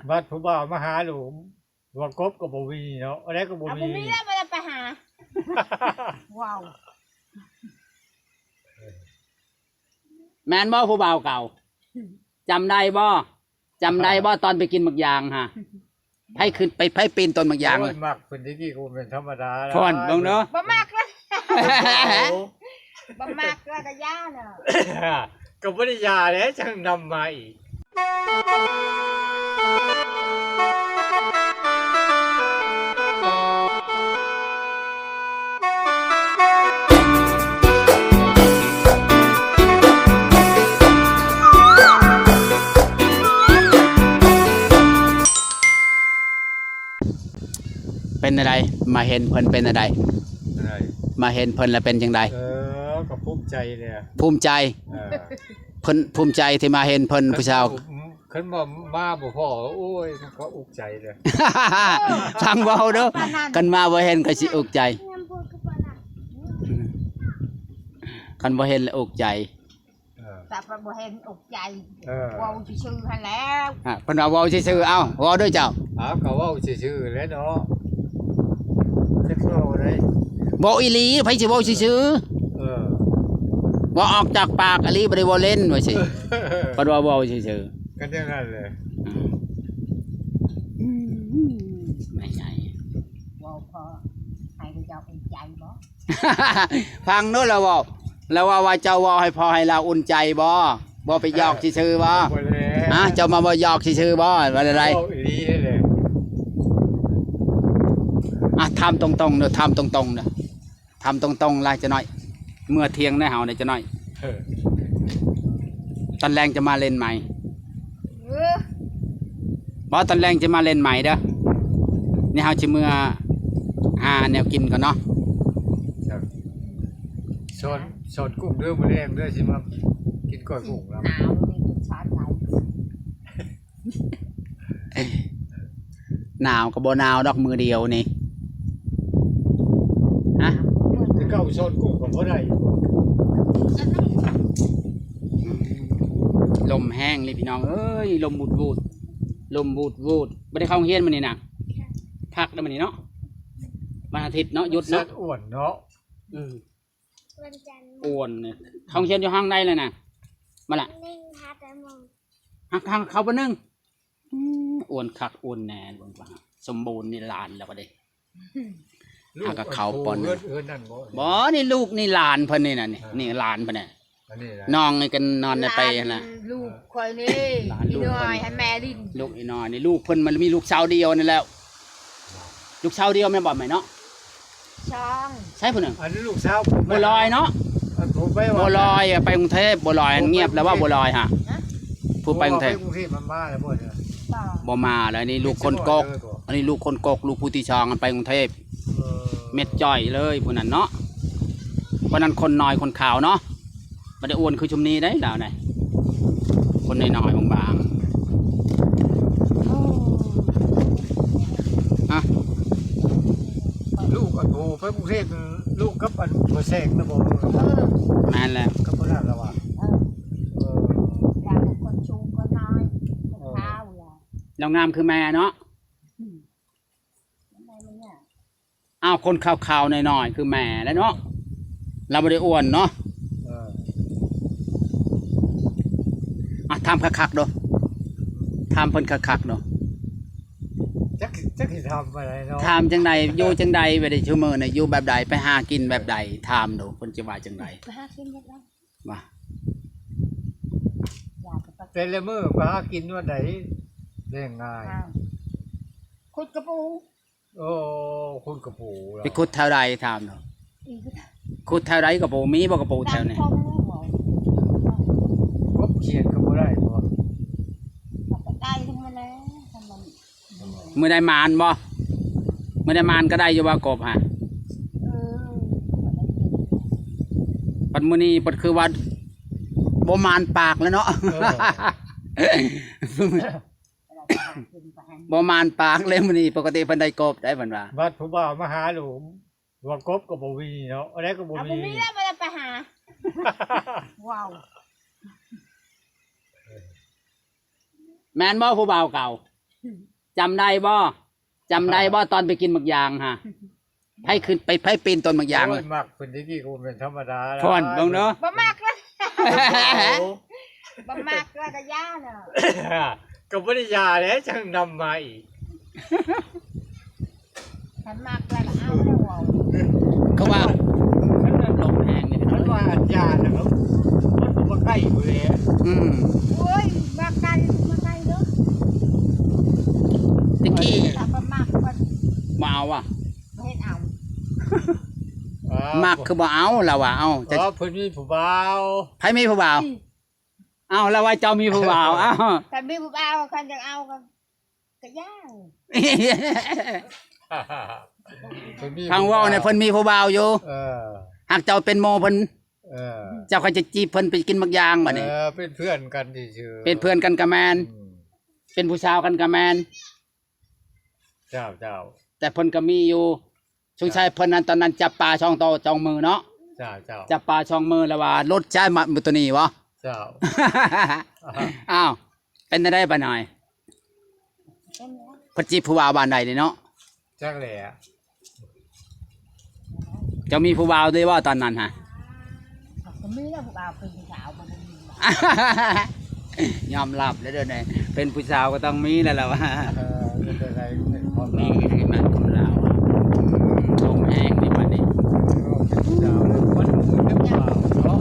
ບັດຜູ້ບ່າວມາຫາໂລດ ວ່າກົບກໍບໍ່ມີເນາະ ອັນໃດກໍບໍ່ມີ ເອົາ ບໍ່ມີແລ້ວ ບໍ່ໄດ້ໄປຫາ. ວ້າວ ແມ່ນບໍ່ຜູ້ບ່າວເກົ່າ? ຈຳໄດ້ບໍ່? ຈຳໄດ້ບໍ່ ຕອນໄປກິນໝາກຢາງຫະ? ໃຜຂຶ້ນໄປ ໃຜປີນຕົ້ນໝາກຢາງ? ໂອ້ຍ ມັກເພິ່ນດີໆ ກໍບໍ່ແມ່ນທຳມະດາ. ພຸ້ນ ເບິ່ງເດີ ບໍ່ມັກລະ ບໍ່ມັກລະ ກະຢ່າເນາະ. ກໍບໍ່ໄດ້ຢ່າແຫຼະ ຈັ່ງນຳມາອີກ. ເປັນແນວໃດ? ມາເຫັນເພິ່ນເປັນແນວໃດ? ມາເຫັນເພິ່ນແລ້ວເປັນຈັ່ງໃດ? ເອີ ກໍພູມໃຈແຫຼະ. ພູມໃຈ? ເອີ ເພິ່ນພູມໃຈທີ່ມາເຫັນເພິ່ນຜູ້ສາວ. ຄັນວ່າມາບໍ່ພໍ້ ໂອ້ຍ ມັນກໍອຸກໃຈເດີ. ຟັງເວົ້າເດີ ປານນັ້ນ ຄັນມາບໍ່ເຫັນກໍຊິອຸກໃຈ. ຄັນບໍ່ເຫັນແລ້ວອຸກໃຈ. ເອີ ແຕ່ເພິ່ນບໍ່ເຫັນອົກໃຈ. ເອີ ເວົ້າຊື່ໆຫັ້ນແຫຼະ. ອ່າ ເພິ່ນວ່າເວົ້າຊື່ໆ. ເອົ້າ ເວົ້າເດີເຈົ້າ. ເອົ້າ ກໍເວົ້າຊື່ໆແຫຼະເນາະ ຈັກເວົ້າໃດ. ເວົ້າອີ່ຫຼີ ໃຜຊິເວົ້າຊື່ໆ? ເອີ ເວົ້າອອກຈາກປາກອີ່ຫຼີ ບໍ່ໄດ້ເວົ້າເລ່ນວ່າຊີ້. ເພິ່ນວ່າເວົ້າຊື່ໆ ກໍຈັ່ງນັ້ນແຫຼະ. ອືມ ແມ່ໃຫຍ່ ເວົ້າພໍໃຫ້ເຈົ້າອົກໃຈບໍ່? ຟັງໂລດລາວເວົ້າ ລາວເວົ້າວ່າເຈົ້າເວົ້າໃຫ້ພໍໃຫ້ລາວອຸ່ນໃຈບໍ່? ບໍ່ໄປຫຍອກຊື່ໆບໍ່? ບໍ່ແລ້ວ ຮະ ເຈົ້າມາເວົ້າຫຍອກຊື່ໆບໍ່? ວ່າແນວໃດ? ເວົ້າອີ່ຫຼີແຫຼະ. ອ່ະ ຖາມຕົງໆເດີ ຖາມຕົງໆເດີ ຖາມຕົງໆລະຈະໜ້ອຍ ເມື່ອທ່ຽງໄດ້ເຮົາໄດ້ຈະໜ້ອຍ. ເອີ ຕອນແລງຈະມາເຫຼັ້ນໃໝ່? ເອີ ບໍ່ ຕອນແລງຈະມາເຫຼັ້ນໃໝ່ເດີ ນີ້ເຮົາຊິເມືອຫາແນວກິນກ່ອນເນາະ. ສອນ ສອນກຸ້ງເດີ ມື້ແລງເດີ ຊິມາກິນກ້ອຍກຸ້ງນຳ. ໜາວນີ້ ເປັນຊາດໃດ? ໜາວກໍບໍ່ໜາວດອກ ມື້ດຽວນີ້ ຮະ. ແຕ່ເກົ່າສອນກຸ້ງກໍບໍ່ໄດ້ຢູ່. ລົມແຮງເລີຍພີ່ນ້ອງເອີຍ ລົມວູດໆ ລົມວູດໆ. ບໍ່ໄດ້ເຂົ້າໂຮງຮຽນມື້ນີ້ນະ? ພັກໄດ້ມື້ນີ້ເນາະ ວັນອາທິດເນາະ ຢຸດເນາະ. ອ້ວນເນາະ. ອືມ ວັນຈັນ ອ້ວນ. ເຂົ້າໂຮງຮຽນຢູ່ຫ້ອງໃດແລ້ວນະ? ມາລະ ໜຶ່ງ ຫາແປດໂມງ ຫາ ຫາເຂົ້າປ ໜຶ່ງ. ອືມ ອ້ວນຄັກອ້ວນແນ່ ເບິ່ງວ່າສົມບູນນີ້ຫຼານແລ້ວກໍເດ້. ຫາກໍເຂົ້າປ ໜຶ່ງ. ເຮືອນ ເຮືອນນັ້ນບໍ່? ບໍ່ ນີ້ລູກນີ້ຫຼານເພິ່ນນີ້ນະ ນີ້ ອ່າ ນີ້ຫຼານເພິ່ນນະ. ອັນນີ້ລະ ນ້ອງນີ້ກໍນອນໄປຫັ້ນລະ. ຫຼານລູກຂ້ອຍນີ້ ຫຼານລູກ ອີນ້ອຍ ເພິ່ນ ໃຫ້ແມ່ຫຼິ້ນ. ລູກອີນ້ອຍນີ້ ລູກເພິ່ນມັນມີລູກສາວດຽວນີ້ແລ້ວ. ລູກສາວດຽວແມ່ນບໍ່ແມ່ເນາະ? ສອງ. ໃສຜູ້ໜຶ່ງ? ອັນນີ້ລູກສາວ ບົວລອຍເນາະ. ອັນຜູ້ໄປ ບົວລອຍໄປກຸງເທບ ບົວລອຍ ງຽບແລ້ວວ່າບົວລອຍຫະ? ຜູ້ໄປກຸງເທບ ໄປກຸງເທບ ມັນມາແລ້ວບໍ່? ບໍ່ມາແລ້ວ ນີ້ລູກຄົນກົກ ອັນນີ້ລູກຄົນກົກ ລູກຜູ້ທີສອງ ໄປກຸງເທບ. ເອີ ເມັດຈ້ອຍເລີຍຜູ້ນັ້ນເນາະ ຜູ້ນັ້ນຄົນນ້ອຍຄົນຂາວເນາະ. ບໍ່ໄດ້ອ້ວນຄືຊຸມນີ້ໄດ໋ລາວໄດ໋ ຄົນນ້ອຍໆ ບາງໆ. ອະ ລູກອັນໂທໄປກຸງເທບ ລູກກັບອັນບໍ່ແຊງນະບໍ່? ເອີ ແມ່ນແລ້ວ ກັບບໍ່ນັ້ນລະວ່າ. ເອີ ເອີ ຢ່າຄົນສູງຄົນນ້ອຍ ເອີ ຂາວລະ ລາວງາມຄືແມ່ເນາະ. ອືມ ອ້າວ ຄົນຂາວໆ ນ້ອຍໆ ຄືແມ່ແຫຼະເນາະ ລາວບໍ່ໄດ້ອ້ວນເນາະ. ເອີ ອ່ະ ຖາມຄັກໆ ເດີ ຖາມເພິ່ນຄັກໆ ເດີ. ຈັກ ຈັກຊິຖາມປານໃດເນາະ ຖາມຈັ່ງໃດ ຢູ່ຈັ່ງໃດ ແບບໃດ ຊຸມື້ນີ້ຢູ່ແບບໃດ ໄປຫາກິນແບບໃດ ຖາມດູ ເພິ່ນຈະວ່າຈັ່ງໃດ ໄປຫາກິນແບບໃດ. ວ່າ ແຕ່ລະມື້ໄປຫາກິນວັນໃດ ແລງງາຍ ຂຸດກະປູ. ໂອ້ ຂຸດກະປູ ໄປຂຸດແຖວໃດ ຖາມເນາະ ຂຸດແຖວໃດ ກະປູ ມີບໍ່ກະປູແຖວນີ້? ກົບຂຽດກໍບໍ່ໄດ້ບໍ່? ກໍໄດ້ທັງໝົດແລ້ວ ຄັນມັນ ມື້ໃດໝານບໍ່? ມື້ໃດໝານກໍໄດ້ຢູ່ບໍ່ກົບຫະ? ເອີ ບັດມື້ນີ້ບັດຄືວ່າບໍ່ໝານປາກແລ້ວເນາະ. ເອີ ບໍ່ໝານປາກເລີຍມື້ນີ້ ປົກກະຕິເພິ່ນໄດ້ກົບໄດ໋ເພິ່ນວ່າ. ບັດຜູ້ບ່າວມາຫາໂລດ ວ່າກົບກໍບໍ່ມີເນາະ ອັນໃດກໍບໍ່ມີ ເອົາ ບໍ່ມີແລ້ວ ບໍ່ໄດ້ໄປຫາ. ວ້າວ ແມ່ນບໍ່ຜູ້ບ່າວເກົ່າ? ຈຳໄດ້ບໍ່? ຈຳໄດ້ບໍ່ ຕອນໄປກິນໝາກຢາງຫະ? ໃຜຂຶ້ນໄປ ໃຜປີນຕົ້ນໝາກຢາງ? ໂອ້ຍ ມັກເພິ່ນແຕ່ກີ້ກໍບໍ່ແມ່ນທຳມະດາແລ້ວ ພອນເບິ່ງເດີ ບໍ່ມັກເລີຍ ບໍ່ມັກແລ້ວກໍຢ່າເນາະ ກໍບໍ່ໄດ້ຢ່າແຫຼະ ຈັ່ງນຳມາອີກ ຄັນມັກແລ້ວກໍເອົາແລ້ວເວົ້າ ຄືວ່າ ຄັນລົມແຮງນີ້ ຄັນວ່າຢ່ານະ ມັນກໍບໍ່ໄກພຸ້ນແຫຼະ ອືມ ໂອ້ຍ ມັກໄກ ມັກໄກເດີ ແຕ່ກີ້ ຖ້າບໍ່ມັກກໍບໍ່ເອົາຫວາ? ບໍ່ເຮັດເອົາ ມັກຄືບໍ່ເອົາ ລາວວ່າ ເອົ້າ ເອີ ເພິ່ນມີຜູ້ບ່າວ ໃຜມີຜູ້ບ່າວ? ອືມ ເອົ້າ ລາວວ່າເຈົ້າມີຜູ້ບ່າວ ເອົ້າ ຄັນມີຜູ້ບ່າວ ຄັນຢາກເອົາກໍ ກໍຢ່າ ເພິ່ນມີ ຟັງເວົ້າແດ່ ຜູ້ບ່າວ ເພິ່ນມີຜູ້ບ່າວຢູ່ ເອີ ຫາກເຈົ້າເປັນໂມເພິ່ນ ເອີ ເຈົ້າກໍຈະຈີບເພິ່ນໄປກິນໝາກຢາງບັດນີ້ ເອີ ເປັນເພື່ອນກັນຊື່ໆ ເປັນເພື່ອນກັນກໍແມ່ນ ອືມ ເປັນຜູ້ສາວກັນກໍແມ່ນ ເຈົ້າ ເຈົ້າ ແຕ່ເພິ່ນກໍມີຢູ່ ສົງໄສເພິ່ນນັ້ນ ຕອນນັ້ນຈັບປາສອງໂຕສອງມືເນາະ ເຈົ້າ ເຈົ້າ ຈັບປາສອງມື ແລ້ວວ່າລົດໃຊ້ມາ ໂຕນີ້ບໍ? ເຈົ້າ ອ້າວ ເປັນຈັ່ງໃດປານ້ອຍ? ເພິ່ນຈີບຜູ້ບ່າວບ້ານໃດນີ້ເນາະ? ຈັກແຫຼະ ເຈົ້າມີຜູ້ບ່າວເລີຍບໍ່ຕອນນັ້ນຫະ? ກໍມີແລ້ວຜູ້ບ່າວ ເປັນຜູ້ສາວບໍ່ໄດ້ມີ ຍອມຮັບແລ້ວເດີນີ້ ເປັນຜູ້ສາວກໍຕ້ອງມີແລ້ວລະວ່າ ເອີ ເປັນຈັ່ງໃດ ເປັນຄວາມ ນີ້ຄືມັນຄົນລາວ ອືມ ລົມແຮງນີ້ບັດນີ້ ເປັນຜູ້ສາວແລ້ວ ມັນບໍ່ມີຜູ້ບ່າວເນາະ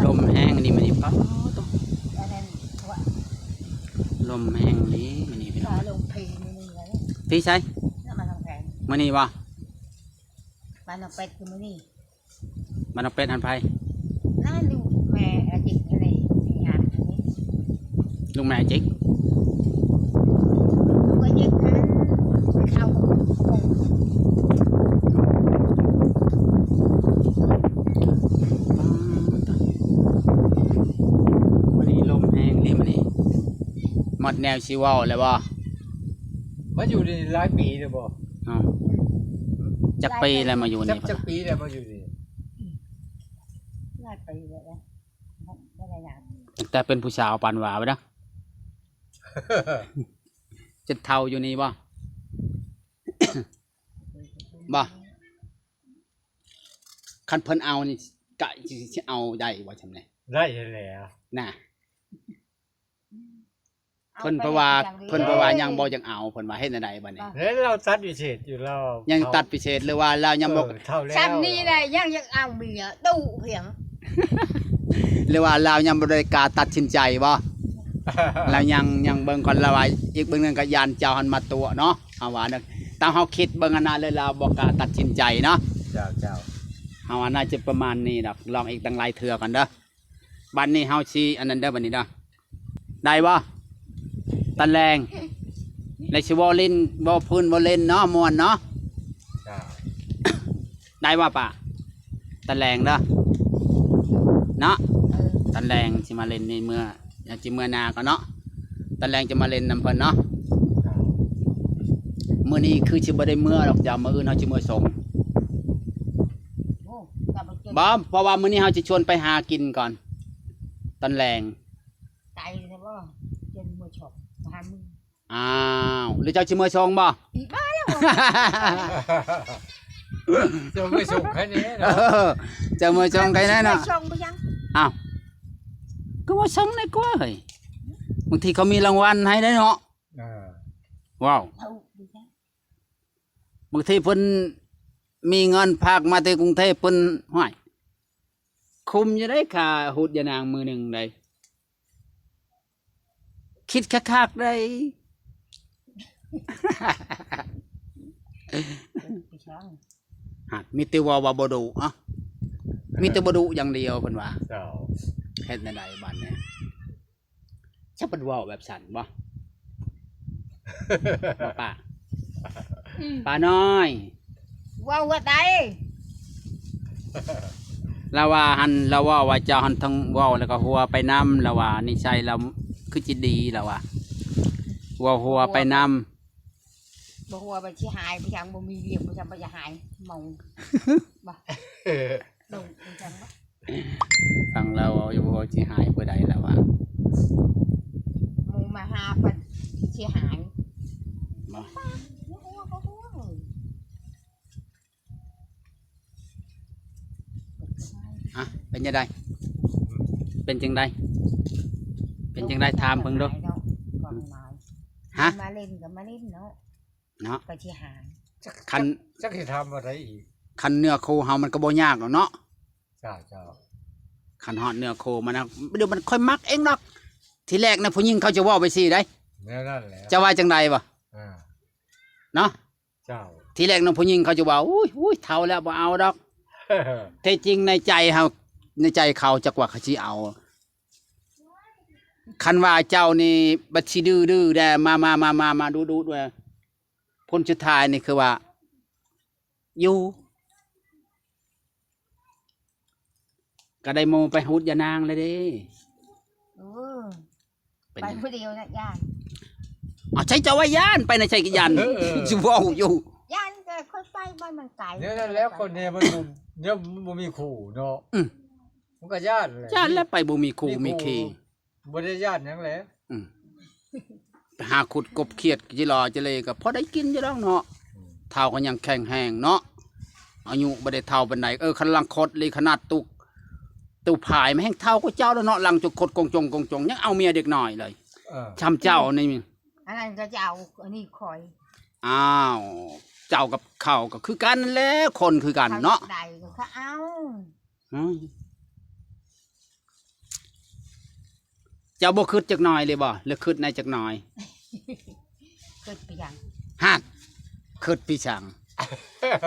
ລົມແຮງນີ້ມື້ນີ້ ປ້າດ ອັນນັ້ນ ລົມແຮງອີ່ຫຼີມື້ນີ້ພີ່ນ້ອງ ລົມເພມື້ນີ້ ພີ່ໃສ? ມາທາງແພງ ມື້ນີ້ບໍ່? ບ້ານນ້ອງເປັດຄືມື້ນີ້ ບ້ານນ້ອງເປັດຫັ້ນໃຜ? ນັ້ນລູກແມ່ອາຈິກຫັ້ນແຫຼະ ລູກແມ່ອາຈິກ ລູກອາຈິກຫັ້ນ ເຂົາ ມື້ນີ້ລົມແຮງເດ້ມື້ນີ້ ໝົດແນວຊິເວົ້າແລ້ວບໍ່? ມາຢູ່ນີ້ຫຼາຍປີແລ້ວບໍ່? ເອົ້າ ຈັກປີແລ້ວມາຢູ່ນີ້? ຈັກ ຈັກປີແລ້ວມາຢູ່ນີ້? ຫຼາຍປີແລ້ວ ບໍ່ໄດ້ນານ ຕັ້ງແຕ່ເປັນຜູ້ສາວປານຫວາໄປນະ ຈົນເຖົ້າຢູ່ນີ້ບໍ່? ບໍ່ ຄັນເພິ່ນເອົານີ້ ກະຊິເອົາໄດ້ບໍ່ຊ່ຳນີ້? ໄດ້ຫັ້ນແຫຼະ ນະ ເພິ່ນເພາະວ່າ ເພິ່ນເພາະວ່າຍັງບໍ່ຢາກເອົາ ເພິ່ນວ່າເຮັດແນວໃດບັດນີ້? ເອີ ລາວຕັດພິເສດຢູ່ ລາວຍັງຕັດພິເສດ ຫຼືວ່າລາວຍັງບໍ່ ເອີ ເຖົ້າແລ້ວ ຊ່ຳນີ້ແຫຼະ ຍັງຢາກເອົາເມຍດຸພຽງ ຫຼືວ່າລາວຍັງບໍ່ໄດ້ກ້າຕັດສິນໃຈບໍ່? ລາວຍັງ ຍັງເບິ່ງກ່ອນ ລາວວ່າອີກເບິ່ງໜຶ່ງກໍຢ້ານເຈົ້າຫັ້ນມາຕົວະເນາະ ເຮົາວ່ານະ ຕາມເຮົາຄິດເບິ່ງຫັ້ນນະ ເລີຍລາວບໍ່ກ້າຕັດສິນໃຈເນາະ ເຈົ້າ ເຈົ້າ ເຮົາວ່າໜ້າຈະປະມານນີ້ດອກ ລອງອີກຕັ້ງຫຼາຍເທື່ອກ່ອນເດີ. ບັດນີ້ເຮົາຊິອັນນັ້ນເດີ ບັດນີ້ເດີ ໄດ້ບໍ່? ຕອນແລງ ແລ້ວຊິເວົ້າຫຼິ້ນ ເວົ້າພື້ນເວົ້າຫຼິ້ນເນາະ ມ່ວນເນາະ ໄດ້ບໍ່ປ້າ? ຕອນແລງເດີ ເນາະ ຕອນແລງຊິມາຫຼິ້ນນີ້ ເມືອ ຊິເມືອນາກ່ອນເນາະ ຕອນແລງຈະມາຫຼິ້ນນຳເພິ່ນເນາະ ມື້ນີ້ຄືຊິບໍ່ໄດ້ເມືອດອກ ເຈົ້າ ມື້ອື່ນເຮົາຊິເມືອສົ່ງ ໂອ້ ບໍ່ ເພາະວ່າມື້ນີ້ເຮົາຊິຊວນໄປຫາກິນກ່ອນ ຕອນແລງ ໄກແທ້ບໍ່? ຈະເມືອຊອກ ຫາມື້ ອ້າວ ຫຼືເຈົ້າຊິເມືອສົ່ງບໍ່? ອີກບ້າແລ້ວ ເຈົ້າເມືອສົ່ງໃຄແນ່ເນາະ ເຈົ້າເມືອສົ່ງໃຄແນ່ເນາະ ສົ່ງໄປຍັງ? ອ້າວ ກໍວ່າສົ່ງໄດ້ກວ່າເຮີ້ຍ ບາງທີເຂົາມີລາງວັນໃຫ້ໄດ້ເນາະ ເອີ ວ້າວ ເອົາ ບາງທີເພິ່ນມີເງິນຝາກມາແຕ່ກຸງເທບ ເພິ່ນ ຫ້ວຍ ຄຸ້ມຢູ່ເດ້ ຄ່າຫົດຢານາງມື້ໜຶ່ງໃດ ຄິດຄັກໆ ໃດ ຫາກມີແຕ່ເວົ້າວ່າບໍ່ດຸ ອະ ມີແຕ່ບໍ່ດຸຢ່າງດຽວ ເພິ່ນວ່າ ເຈົ້າ ເຮັດແນວໃດບັດນີ້? ຈະເປັນເວົ້າແບບຊັ້ນບໍ່? ບໍ່ປ້າ ອືມ ປ້ານ້ອຍ ເວົ້າວ່າໃດ? ລາວວ່າຫັ້ນ ລາວເວົ້າວ່າເຈົ້າຫັ້ນທັງເວົ້າແລ້ວກໍຫົວໄປນຳ ລາວວ່ານິໄສລາວຄືຊິດີ ລາວວ່າຫົວ ຫົວໄປນຳ ບໍ່ຫົວໄປຊິຫາຍໄປຫຍັງ ບໍ່ມີວຽກໄປຫຍັງ ບໍ່ຢາກຫາຍ ເມົາ ບໍ່ ເອີ ລົງໄປຫຍັງບໍ່? ຟັງລາວເວົ້າຢູ່ ບໍ່ຊິຫາຍຜູ້ໃດລະວ່າ ໝູ່ມາຫາເພິ່ນ ເຊ ຫາຍ ບໍ່ ອະ ເປັນຈັ່ງໃດ? ເປັນຈັ່ງໃດ? ເປັນຈັ່ງໃດ? ຖາມເບິ່ງດູ. ຮະ? ມາຫຼິ້ນກໍມາຫຼິ້ນເນາະ ເນາະ ກໍຊິຫາຍ. ຄັນ ຈັກ ຈັກຊິຖາມວ່າໃດອີກ? ຄັນເນື້ອຄູ່ເຮົາມັນກໍບໍ່ຍາກດອກເນາະ. ເຈົ້າ ເຈົ້າ. ຄັນຮອດເນື້ອຄູ່ມັນນະ ດຽວມັນຄ່ອຍມັກເອງດອກ. ທີແລກນະ ຜູ້ຍິງເຂົາຈະເວົ້າໄປຊີ້ໃດ໋ ແນວນັ້ນແຫຼະ. ເຈົ້າວ່າຈັ່ງໃດບໍ່? ອ່າ ເນາະ? ເຈົ້າ. ທີແລກນະ ຜູ້ຍິງເຂົາຈະວ່າ ອຸ້ຍ ອຸ້ຍ ເຖົ້າແລ້ວບໍ່ເອົາດອກ. ແທ້ຈິງໃນໃຈເຮົາ ໃນໃຈເຂົາຈັກວ່າເຂົາຊິເອົາ. ຄັນວ່າເຈົ້ານີ້ບັດຊິດື້ໆແດ່ ມາໆໆໆ ດຸໆແດ່ ຜົນສຸດທ້າຍນີ້ຄືວ່າ ຢູ່ ກໍໄດ້ໂມໄປຫຸດຢານາງແລ້ວເດ້. ເອີ ເປັນ ໄປຜູ້ດຽວນະ ຢ້ານ. ເອົາ ໃສເຈົ້າວ່າຢ້ານ ໄປນະ ໃສກໍຢ້ານ. ເອີ ເອີ ຊິເວົ້າຢູ່ ຢ້ານກໍຄ່ອຍໄປ ບໍ່ມັນໄກ. ແນວນັ້ນແຫຼະ ຄົນແນວມັນບໍ່ ແນວມັນບໍ່ມີຄູ່ເນາະ. ອືມ ມັນກໍຢ້ານແຫຼະ ຢ້ານແຫຼະ ມີ ໄປບໍ່ມີຄູ່ມີຄີ. ບໍ່ໄດ້ຢ້ານຫຍັງແຫຼະ. ອືມ ໄປຫາຂຸດກົບຂຽດ ຈິຫຼໍ່ຈະເລ ກໍພໍໄດ້ກິນຢູ່ດອກເນາະ. ອືມ ເຖົ້າກໍຍັງແຂງແຮງເນາະ ອາຍຸບໍ່ໄດ້ເຖົ້າປານໃດ. ເອີ ຄັນລັງຄົດລີ ຂະໜາດຕຸກ ຕູ້ພາຍ ມັນແຮ່ງເຖົ້າກວ່າເຈົ້າແລ້ວເນາະ. ລັງຈົນຄົດກົງຈົງກົງຈົງ ຍັງເອົາເມຍເດັກນ້ອຍເລີຍ. ເອີ ຊ່ຳເຈົ້ານີ້ ອັນນັ້ນກໍຈະເອົາ ອັນນີ້ຂ້ອຍ. ອ້າວ ເຈົ້າກັບເຂົາກໍຄືກັນແຫຼະ ຄົນຄືກັນເນາະ ໃດກໍເອົາ. ອືມ ເຈົ້າບໍ່ຄິດຈັກໜ້ອຍເລີຍບໍ່ ຫຼືຄິດແດ່ຈັກໜ້ອຍ? ຄິດໄປຫຍັງ? ຮະ ຄິດໄປຫຍັງ?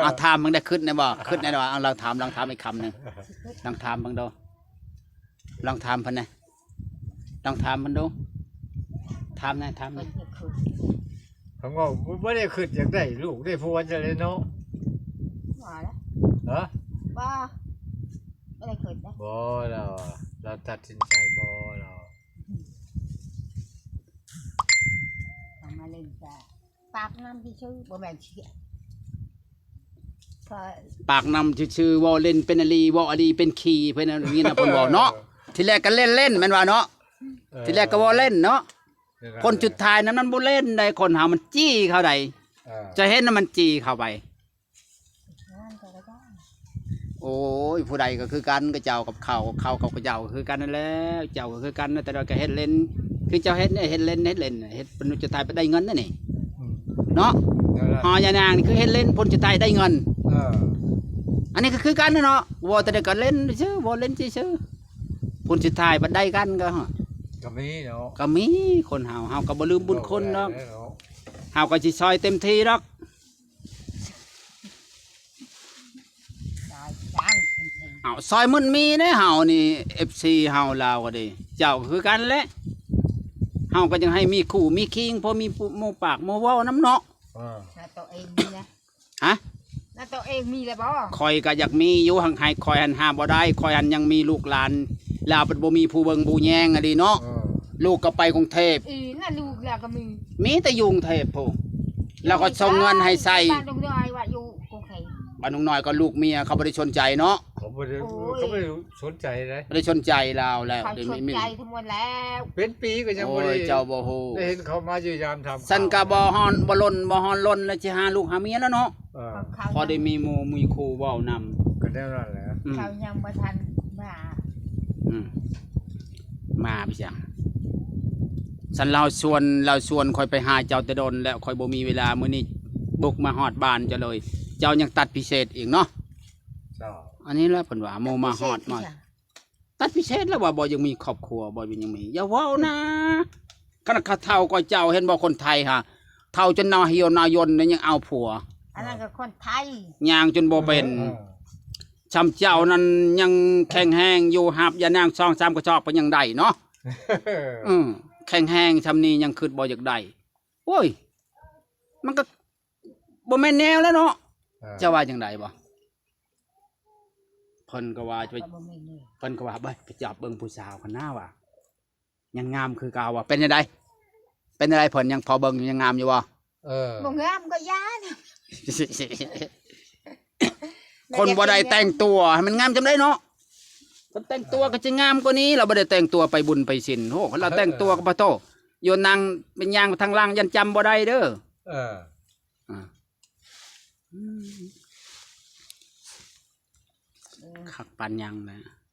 ເອົາຖາມເບິ່ງໄດ້ ຄິດແດ່ບໍ່? ຄິດແດ່ບໍ່? ເອົາລອງຖາມ ລອງຖາມອີກຄຳໜຶ່ງ ລອງຖາມເບິ່ງດູ ລອງຖາມເພິ່ນແດ່ ລອງຖາມເພິ່ນດູ ຖາມແດ່ ຖາມແດ່. ຄຳເວົ້າບໍ່ໄດ້ຄິດຢາກໄດ້ລູກໄດ້ຜົວຈັ່ງໃດເນາະ. ບໍ່ລະ ຮະ ບໍ່ ບໍ່ໄດ້ຄິດນະ. ບໍ່ ລາວ ລາວຕັດສິນໃຈບໍ່ ລາວ ເອົາມາຫຼິ້ນກະປາກນຳຊື່ໆ ບໍ່ແມ່ນຊິ ປາກນຳຊື່ໆ ເວົ້າຫຼິ້ນເປັນອີ່ຫຼີ ເວົ້າອີ່ຫຼີເປັນຂີ້ ເພິ່ນວ່ານີ້ນະ ເພິ່ນເວົ້າເນາະ. ເອີ ທີແລກກໍເລ່ນໆ ແມ່ນວ່າເນາະ. ເອີ ທີແລກກໍເວົ້າເລ່ນເນາະ. ເອີ ຜົນສຸດທ້າຍນັ້ນມັນບໍ່ເລ່ນໃດ໋ ຄົນເຮົາມັນຈີ້ເຂົ້າໃດ໋. ເອີ ຈະເຫັນນະ ມັນຈີ້ເຂົ້າໄປ. ໂອ້ຍ ຜູ້ໃດກໍຄືກັນ ກະເຈົ້າກັບເຂົາ ເຂົາກັບກະເຈົ້າຄືກັນນັ້ນແຫຼະ ເຈົ້າກໍຄືກັນ ແຕ່ວ່າກໍເຮັດເລ່ນ ຄືເຈົ້າເຮັດນີ້ ເຮັດເລ່ນ ເຮັດເລ່ນ ເຮັດຜົນສຸດທ້າຍໄປໄດ້ເງິນນັ້ນນີ້. ອືມ ເນາະ ແນວນັ້ນ ຫໍຢານາງນີ້ຄືເຮັດເລ່ນ ຜົນສຸດທ້າຍໄດ້ເງິນ. ເອີ ອັນນີ້ກໍຄືກັນນະເນາະ ເວົ້າແຕ່ໃດກໍເລ່ນຊື່ ເວົ້າເລ່ນຊື່ໆ ຜົນສຸດທ້າຍບັດໄດ້ກັນກໍ ກໍມີເນາະ ກໍມີ. ຄົນເຮົາ ເຮົາກໍບໍ່ລືມບຸນຄຸນດອກ ເຮົາກໍຊິຊ່ອຍເຕັມທີ່ດອກ. ເອົາ ຊ່ອຍໝົດມີເດ້ເຮົານີ້ ເອັຟຊີ ເຮົາລາວກໍດີ ເຈົ້າກໍຄືກັນແຫຼະ. ເຮົາກໍຍັງໃຫ້ມີຄູ່ມີຄີງ ພໍມີໝູ່ປາກໝູ່ເວົ້ານຳເນາະ. ເອີ ນະໂຕເອງມີນະ ຮະ ນະໂຕເອງມີແລ້ວບໍ່? ຂ້ອຍກໍຢາກມີຢູ່ ຫາກໃຫ້ຂ້ອຍຫັ້ນຫາບໍ່ໄດ້ ຂ້ອຍຫັ້ນຍັງມີລູກຫຼານ ລາວເພິ່ນບໍ່ມີຜູ້ເບິ່ງຜູ້ແຍງອະດີເນາະ. ເອີ ລູກກໍໄປກຸງເທບ ອີນະ ລູກລາວກໍມີ ມີແຕ່ຢູ່ກຸງເທບພຸ້ນ ລາວກໍສົ່ງເງິນໃຫ້ໃຊ້. ບ້ານລຸງນ້ອຍວ່າຢູ່ກຸງເທບ ບ້ານລຸງນ້ອຍກໍລູກເມຍເຂົາບໍ່ໄດ້ສົນໃຈເນາະ. ເຂົາບໍ່ໄດ້ ໂອ້ຍ ເຂົາບໍ່ໄດ້ສົນໃຈເດ້ ບໍ່ໄດ້ສົນໃຈລາວແລ້ວ ເຂົາສົນໃຈທັງໝົດແລ້ວ. ເປັນປີກໍຍັງບໍ່ໄດ້ ໂອ້ຍ ເຈົ້າບໍ່ຮູ້ ໄດ້ເຫັນເຂົາມາຢ້ຽມຢາມຖາມ ຊັ້ນກໍບໍ່ຮ້ອນ ບໍ່ລົນ ບໍ່ຮ້ອນລົນແລ້ວ ຊິຫາລູກຫາເມຍແລ້ວເນາະ. ເອີ ເຂົາ ພໍໄດ້ມີໝູ່ມີຄູ່ເວົ້ານຳ ກໍແນວນັ້ນແຫຼະ. ອືມ ເຂົາຍັງບໍ່ທັນມາ ອືມ ມາໄປຫຍັງ? ຊັ້ນລາວຊວນ ລາວຊວນຂ້ອຍໄປຫາເຈົ້າແຕ່ດົນແລ້ວ ຂ້ອຍບໍ່ມີເວລາ ມື້ນີ້ບຸກມາຮອດບ້ານເຈົ້າເລີຍ ເຈົ້າຍັງຕັດພິເສດອີກເນາະ. ເຈົ້າ ອັນນີ້ແຫຼະເພິ່ນວ່າ ໝູ່ມາຮອດມາ ຕັດພິເສດແລ້ວວ່າບໍ່ຢາກມີຄອບຄົວ ບໍ່ຢາກມີ ຢ່າເວົ້ານະ. ຂະໜາດເຖົ້າກວ່າເຈົ້າ ເຫັນບໍ່ ຄົນໄທຫາ ເຖົ້າຈົນໜ້າຫ່ຽວໜ້າຍ່ນຍັງເອົາຜົວ. ອັນນັ້ນກໍຄົນໄທ ຍ່າງຈົນບໍ່ເປັນ. ເອີ ຊ່ຳເຈົ້ານັ້ນຍັງແຂງແຮງຢູ່ ຫາບຢານາງສອງສາມກະສອບກໍຍັງໄດ້ເນາະ. ເອີ ແຂງແຮງຊ່ຳນີ້ຍັງຄິດບໍ່ຢາກໄດ້. ໂອ້ຍ ມັນກໍບໍ່ແມ່ນແນວແລ້ວເນາະ. ເອີ ເຈົ້າວ່າຈັ່ງໃດບໍ່? ເພິ່ນກໍວ່າ ເພິ່ນກໍວ່າ ໄປ ໄປຈັບເບິ່ງຜູ້ສາວຫັ້ນນາວ່າ ຍັງງາມຄືເກົ່າວ່າ. ເປັນຈັ່ງໃດ? ເປັນຈັ່ງໃດ? ເພິ່ນຍັງພໍເບິ່ງຢູ່ ຍັງງາມຢູ່ບໍ່? ເອີ ບໍ່ງາມກໍຢ່ານະ. ຄົນບໍ່ໄດ້ແຕ່ງຕົວໃຫ້ມັນງາມຈຳໄດ້ເນາະ. ຄົນແຕ່ງຕົວກໍຈະງາມກວ່ານີ້ ລາວບໍ່ໄດ້ແຕ່ງຕົວໄປບຸນໄປສິນ. ໂຫ ຄັນລາວແຕ່ງຕົວກໍປະໂທ ໂຍນນາງໄປຍ່າງໄປທາງຫຼັງ ຢ້ານຈຳບໍ່ໄດ້ເດີ້. ເອີ ອ່າ ຄັກປານຫຍັງນະ.